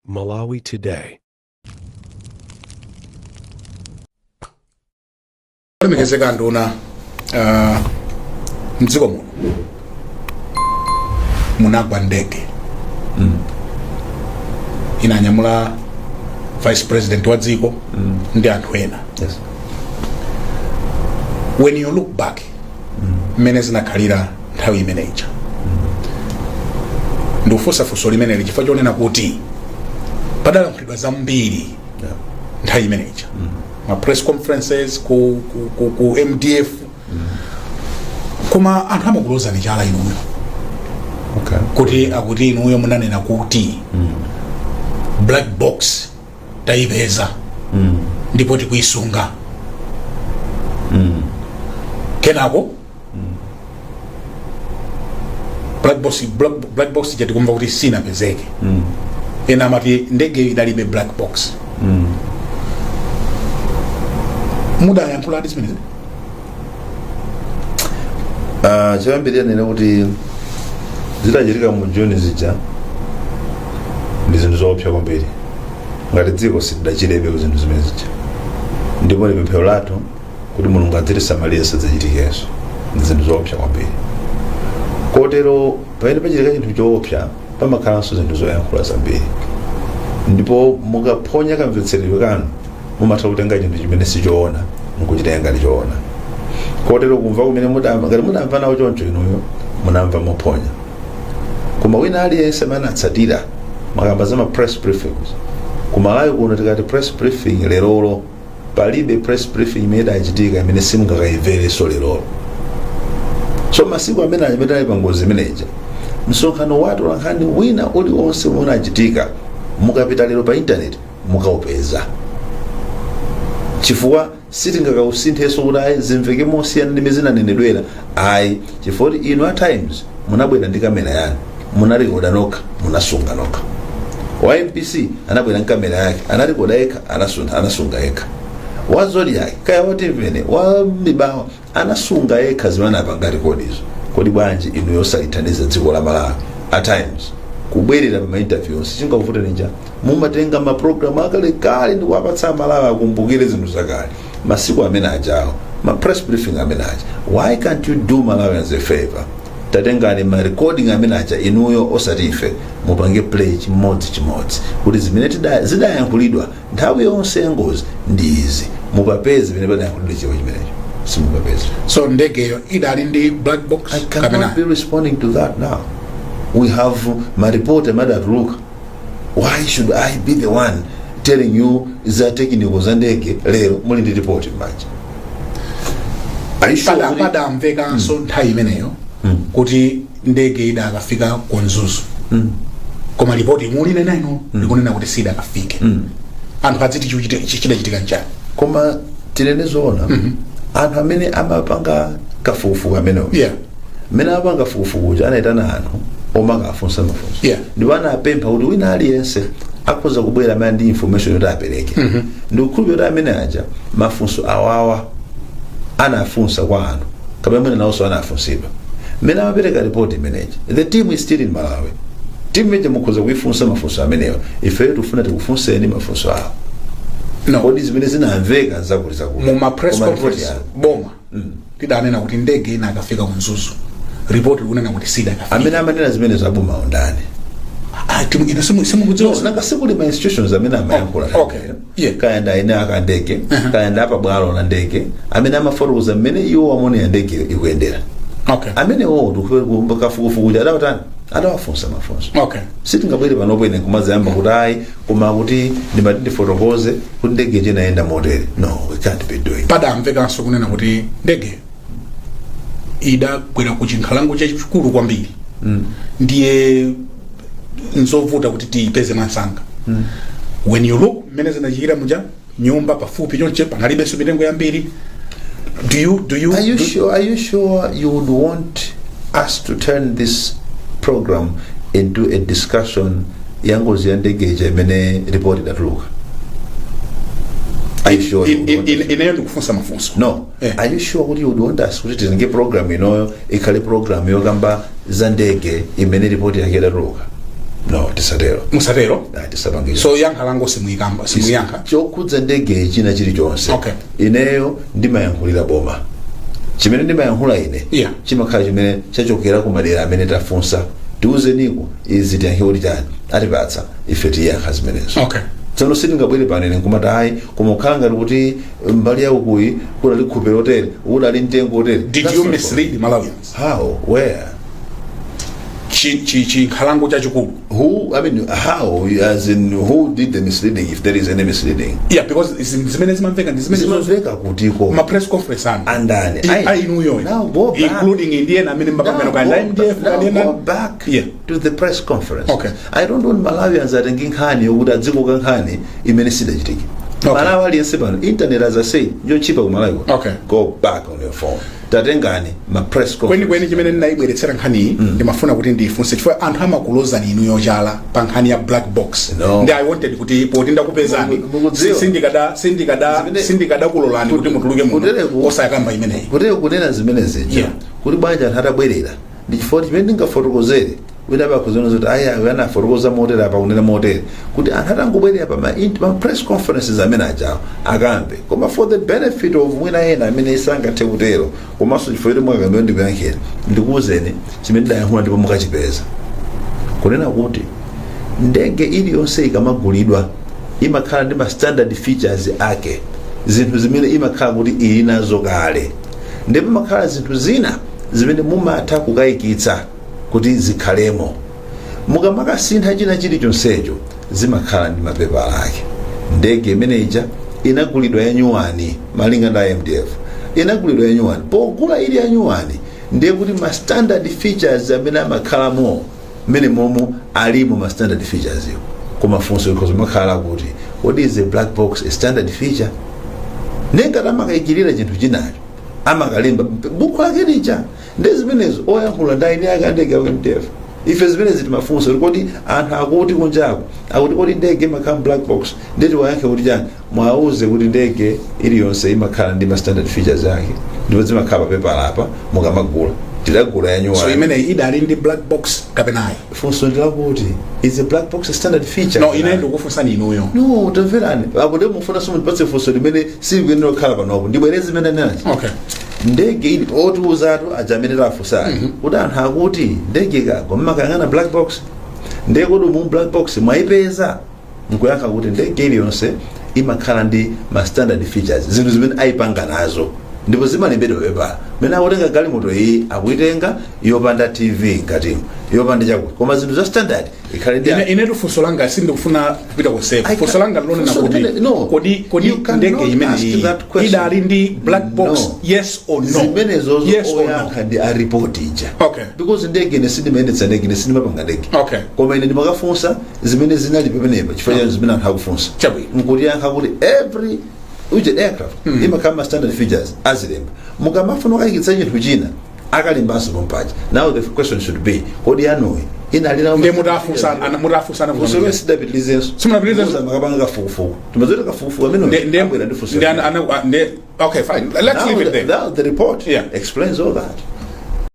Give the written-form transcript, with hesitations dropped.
Malawi Today. Olemekezeka nduna, mdziko muno munagwa ndege inanyamula vice president wa dziko ndi anthu ena. When you look back mmene zinakhalira nthawi imene ija, ndikufunsa funso limeneli chifukwa chonena kuti padalankhulidwa zambiri nthawi imene ija, ma press conferences ku MDF, koma anthu amakulozani chala inuyo kuti akuti inuyo munanena kuti black box tayipeza ndipo tikuisunga. Kenako black box ija tikumva kuti sinapezeke. Ena amati ndege idalibe black box. Mudayankhula ati zimenezi? Ah, choyambirira nene kuti zidachitika mu June zija ndi zinthu zoopsa kwambiri. Ngati dziko sitidachirebe ku zinthu zimene zija, ndipo ndi pemphero lathu kuti Mulungu adzitisamalire zisadzachitikenso. Ndi zinthu zoopsa kwambiri, kotero pamene pachitika chinthu choopsa pamakhalanso zinthu zoyankhula zambiri, ndipo mukaphonya kamvetseredwe kanu mumatha kutenga chinthu chimene sichoona nkuchitenga ngati choona. Kotero kumva kumene mudamva, ngati mudamva nawo choncho, inuyo munamva mophonya. Koma wina aliyense amene anatsatira, makamba za ma press briefings kumalawi kuno, tikati press briefing lerolo, palibe press briefing imene idachitika imene simungakayimverenso lerolo. So masiku amene amene ali pa ngozi imeneja, msonkhano wa atolankhani wina uliwonse umene unachitika, mukapita lero pa intaneti mukaupeza, chifukwa sitingakausinthenso kuti ayi, zimveke mosiyana ndi mmene zinanenedwera, ayi, chifukwa kuti inu a Times munabwera ndi kamera yanu, munarikoda nokha, munasunga nokha. Wa MBC anabwera ndi kamera yake, anarikoda yekha, anasunga yekha. Wa Zodiak, kaya wa TVN, wa Mibawa, anasunga yekha zimene anapanga record izo. Kodi bwanji inu yosalithandiza dziko la Malawi, a Times, kubwerera pa mainterview onse? Chingakuvuteni nja mumatenga mapulogalamu akalekale ndi kuwapatsa Amalawi akumbukire zinthu zakale, masiku amene ajawo, ma press briefing amene aja? Why can't you do Malawians a favor? Tatengani ma recording amene aja inuyo, osati ife, mupange play chimodzi chimodzi kuti zimene zidayankhulidwa nthawi yonse ya ngozi ndi izi. Mupapeze pamene padayankhulidwa chiwo chimenecho, simupapeza. So ndegeyo idali ndi black box I kapena? cannot be responding to that now. We have ma report amene adatuluka. Why should I be the one telling you za technical za ndege lero muli ndi report m'manja? Are you sure Padamvekanso nthawi imeneyo kuti ndege idakafika ku Mzuzu, koma ripoti mulinena ino likunena kuti sidakafike. Anthu adziti chidachitika nchani? Koma tinene zoona, anthu amene amapanga kafukufuku amenewo, mmene amapanga kafukufuku anayitana anthu omakafunsa mafunso ndipo anapempha kuti wina aliyense akhoza kubwera amene ndi information yoti apereke. Ndikukhulupirira kuti amene aja mafunso awawa anafunsa kwa anthu, kapena mwina nawonso anafunsidwa mmene amapereka ripoti imeneji. The team is still in Malawi. Team imeneji mukhoza kuifunsa mafunso amenewa. Ifeyo tikufuna tikufunseni mafunso awo. No. Kodi zimene zinamveka zakuti zakuti? Mu ma press Koma ripoti conference boma lidanena kuti ndege ina akafika ku Mzuzu, ripoti likunena kuti sidakafika. Amene amanena zimene zabomawo ndani? Ah, inu simukudziwa? No, nanga sikuli ma institutions amene amayankhula? Oh, okay. Kaya ndi eni ake a ndege, kaya ndi apabwalo la ndege, amene amafotokoza mmene iwo amaonera ndege ikuyendera, amenewo kafukufuku adawatani, adawafunsa mafunso. Sitingabwere panopo ine nkumazayamba kuti ayi, koma kuti ndimati ndifotokoze kuti ndege inayenda motere. No, we can't be doing. Padamvekanso kunena kuti ndege idagwera ku chinkhalango chachikulu kwambiri, ndiye nzovuta kuti tiyipeze mwansanga. When you look mmene zinachitikira muja, nyumba pafupi chonche, panalibenso mitengo yambiri. Do you Are you sure? Are you sure you would want us to turn this program into a discussion ya ngozi ya ndege ija imene report idatuluka? Are you sure you would want us? Ineyo ndikufunsa mafunso. No. Are you sure kuti you would want us kuti titenge program inoyo ikhale program yokamba za ndege imene report yake idatuluka? No, Tisatero. Musatero. Ah, tisapange. So ya nkhalango simuyikamba, simuyankha? Chokhudza ndege china chilichonse, ineyo ndimayankhulira boma. Chimene ndimayankhula ine chimakhala chimene chachokera ku madera amene tafunsa, tiuzeniko izi, tiyankhe kuti chani, atipatsa ife, tiyankha zimenezo. Tsono sitingabwere pano ine nkumati ayi, koma kukhala ngati kuti mbali yaukuyi kudali khupe lotere, kudali mtengo otere. Did That's you not mislead Malawians? How? Where? Chinkhalango chachikulu. Who? I mean, how? As in, who did the misleading, if there is any misleading? Yeah, because zimene zimamveka ndi zimene Zimamveka kutiko? Ma press conference anu. Andani? Ainuyo. Now go back. Including ndiye amene mbapambano kanda MDF. Now Kandiyena. go back to the press conference. I don't want Malawians atenge nkhani yokuti adzikoka nkhani imene sidachitike. Malawi aliyense pano, internet, as I say, njochipa ku Malawi. Go back on your phone, tatengani ma press conference. Kwenikweni chimene ndinayibweretsera nkhaniyi, ndimafuna kuti ndiyifunse chifukwa anthu amakulozani inuyo chala pa nkhani ya black box. No. Ndi I wanted kuti poti ndakupezani, Mukudziwa. sindikada sindikadakulolani kuti mutuluke muno osayakamba imeneyi. Kutero kunena zimene zija kuti bwanji anthu atabwerera, ndi chifukwa chimene ndingafotokozere wina pakuziona zoti aya anafotokoza motere apa, kunena motere, kuti anthu atangobwerera pa press conferences amene ajawo akamve. Koma for the benefit of mwina ena amene sangathe kutero, komanso chifukwa choti mwakambiro, ndikuyankhira, ndikuwuzeni chimene ndidayankhula ndipo mukachipeza, kunena kuti ndege iliyonse ikamagulidwa imakhala ndi ma standard features ake, zinthu zimene imakhala kuti ili nazo kale, ndipo imakhala zinthu zina zimene mumatha kukayikitsa kuti zikhalemo. Mukamakasintha china chilichonsecho, zimakhala ndi mapepala ake. Ndege imeneja inagulidwa yanyuwani, malinga ndi MDF, inagulidwa yanyuwani. Pogula ili yanyuwani, ndiye kuti ma standard features amene amakhalamo mmene momo alimo ma standard features iwo. Koma funso likhoza makhala kuti, kodi is a black box a standard feature? Nengati amakayikirira chinthu chinacho, amakalemba buku lake lija. Ndi zimenezo oyankhula ndi aini ake andege aku MDF. Ife zimenezi timafunsa kuti, kodi anthu akuti kunjako akuti, kodi ndege imakhala black box? Ndeti wayankhe kuti chani? Mwauze kuti ndege iliyonse imakhala ndi ma standard features ake, ndipo zimakhala papepala apa mukamagula. Tidagula yanyuwani. So imeneyi idali ndi black box kapena ayi? Funso ndilakuti, is a black box a standard feature? No, ine ndikufunsani inuyo. No, tamverani apo, ndi mufuna simundipatse funso limene silikuyenera kukhala panopo. Ndibwereze zimene ndinachi. Ndege ili otiuzatu aja amene tafunsani kuti anthu akuti ndege ikagwa mmakayang'ana black box, ndiye kuti mu black box mwayipeza? Nkuyankha kuti ndege iliyonse imakhala ndi ma standard features, zinthu zimene ayipanga nazo, ndipo zimalembedwa pepala. Mene akutenga galimoto iyi, akuitenga yopanda TV mkatimo, yopanda chakuti, koma zinthu za standard ikhale ndi Ine funso langa, sindikufuna kupita kuseko. Funso langa lilonena Funso kuti no. kodi You cannot ndege imeneyi ask that question. idali ndi black box? No. Yes or no? Zimenezozo Yes or no? oyankha ndi a report ija. Because ndege, ine sindimayendetsa ndege, ine sindimapanga ndege. Koma ine ndimakafunsa zimene zinali pamenepa chifukwa cha zimene anthu akufunsa. Nkutiyankha kuti every uje aircraft imakhala ma standard features, azilemba. Mukamafuna kukayikitsa chinthu china, akalembanso pompaja. Now the question should be, kodi yanuyi inali nawo? Ndiye mutafunsana? Funso limene sidapitilizenso. Simunapitilizenso? Makapanga kafukufuku, timazoti kafukufuku amene abwera ndi funso. Okay, fine, let's Now leave it there. Now the report explains all that.